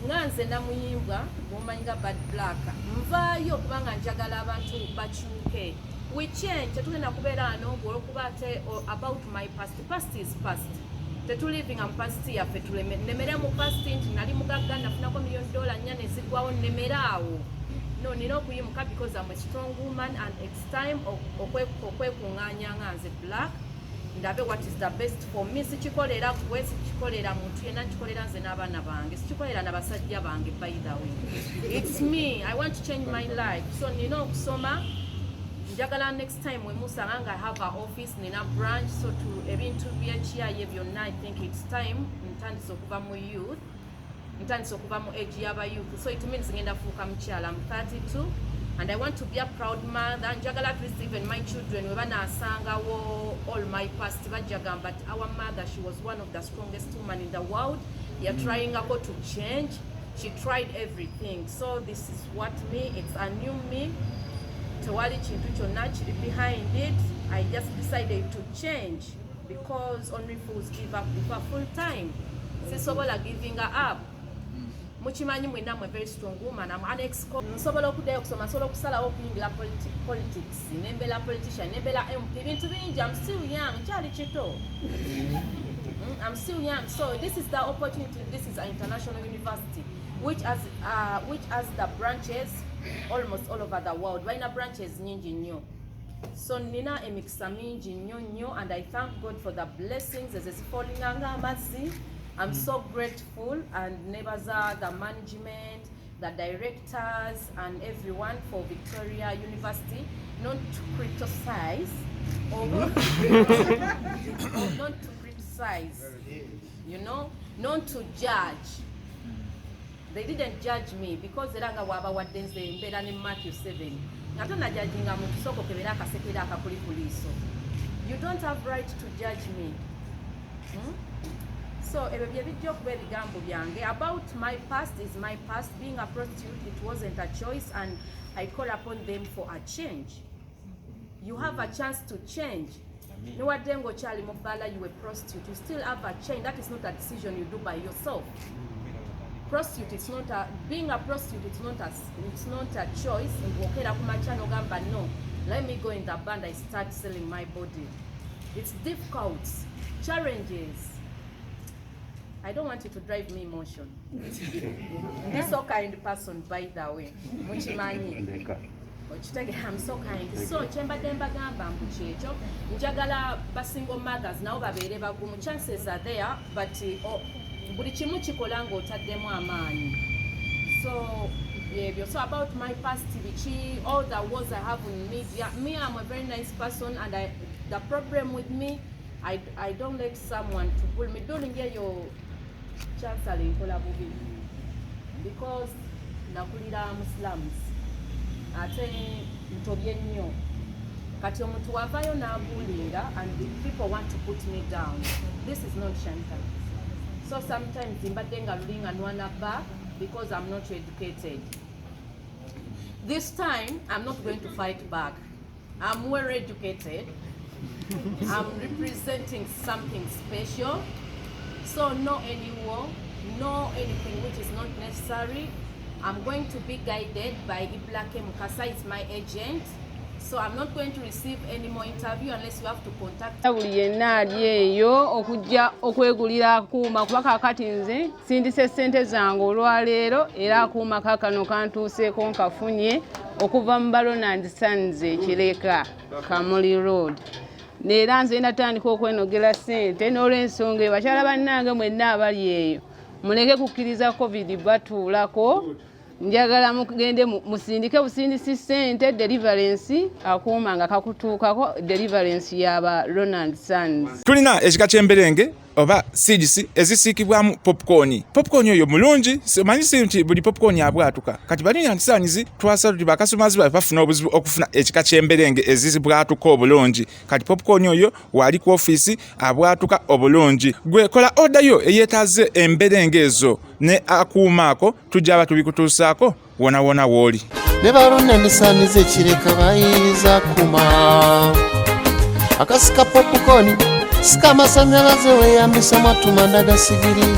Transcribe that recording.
Nga nze Namuyimbwa, bwomanyi nga Bad Black, nvaayo kubanga njagala abantu bakyuke. We change. Tetugenda kubeera ano olwokuba ate about my past. Past is past. Tetulivinga mu past yaffe. Nemere mu past nti nali mugagga, nafunako $4 million nezigwawo, nemere awo. No, nina okuyimuka because I'm a strong woman and it's time okwekuŋŋaanya nga nze Black, ndabe what is the best for me. Sikikolera gwe, sikikolera muntu yenna, nkikolera nze n'abaana bange, sikikolera na basajja bange. By the way, it's me. I want to change my life, so nina okusoma. Njagala next time wemusanga nga I have a office, nina branch. So to ebintu byekiyaye byonna, I think it's time ntandise okuva mu youth, ntandise okuva mu age y'aba youth. So it means ngenda fuuka mukyala. I'm 32 and I want to be a proud mother. Njagala at least even my children we banaasangawo all my past, bajja gamba but our mother, she was one of the strongest woman in the world. Yatryingako to change, she tried everything. So this is what me, it's a new me. Tewali kintu kyonna kiri behind it. I just decided to change because only fools give up before full time. Sisobola giving up. Mukimanyi mwenna mwe very strong woman. I'm an ex. Nsobola okuddayo okusoma, nsobola okusalawo okuyingira politics, nembeera politician, nembeera MP, bintu bingi. I'm still young, nkyali kito. I'm still young, so this is the opportunity. This is an international university which has the branches almost all over the world. Balina branches nyingi nnyo. So nina emikisa mingi nnyo nnyo and I thank God for the blessings ezezifallinga nga amazzi. I'm so grateful and nebaza the management, the directors and everyone for Victoria University. Not to criticize or not to criticize, not to judge. They didn't judge me because era nga bwabawadde nze mbeera ne Matthew 7 nga tonajudginga muntu, sooka okebera akasekera akakuli ku liiso. You don't have right to judge me, So ebyo bye bijja okuba ebigambo byange. About my past is my past. Being a prostitute, it wasn't a choice and I call upon them for a change. You have a chance to change. Newadde ng'okyali mu bbaala, you a prostitute, you still have a change. That is not a decision you do by yourself. Prostitute, it's not a being a prostitute, it's not a choice. Ng'okeera ku makya n'ogamba, "No, let me go in the band, I start selling my body." It's difficult challenges. I don't want you to drive me emotion. Ndi so kind person, by the way, mukimanyi. Okitegeera? I'm so kind. So kyembadde mbagamba mbu kyekyo, njagala ba single mothers nabo babeere bagumu. Chances are there, but oh, buli kimu kikola ng'otaddemu amaanyi. So ebyo. So about my past, biki, all the wars I have in media, me, I'm a very nice person and the problem with me, I don't let someone to pull me. During eyo chancellor nkola bubi because nakulira mu slums ate ntobye nnyo. Kati omuntu wavaayo n'abuulinga and the people want to put me down. This is not shantan. So sometimes mbadde nga luli nga nwana back because I'm not educated. This time I'm not going to fight back. I'm well educated. I'm representing something special. So no any war, no anything which is not necessary. I'm going to be guided by Iblake Mukasa, is my agent. So I'm not going to receive any more interview unless you have to contact Buli yenna ali eyo okujja okwegulira akuuma, kuba kaakati nze sindise ssente zange olwaleero era akuuma kaakano kantuuseeko nkafunye okuva mu ba Ronald Sons Ekireka, Kamuli Road. Neera nze natandika okwenogera ssente n'olwensonga eyo, bakyala bannange mwenna abali eyo, muleke kukkiriza COVID batuulako. Njagala mugende musindike busindisi ssente, deliverance, akuuma nga kakutuukako, deliverance yaba Ronald Sons. Tulina ekika ky'emberenge oba seeds ezisiikibwamu popcorn. Popcorn oyo mulungi. Omanyi si nti buli popcorn abwatuka. Kati ba Ronald Sons twasala tuti bakasitomazi baffe bafuna obuzibu okufuna ekika ky'emberenge ezibwatuka obulungi. Kati popcorn oyo waali ku ofiisi, abwatuka obulungi. Gwe kola order yo eyeetaaze emberenge ezo ne akuuma ako, tujja aba tubikutuusaako wona wona w'oli. Ne ba Ronald Sons Ekireka bayinza kuma akasika popcorn sika amasanyalaze, weeyambisa mwatumanda gasigiri.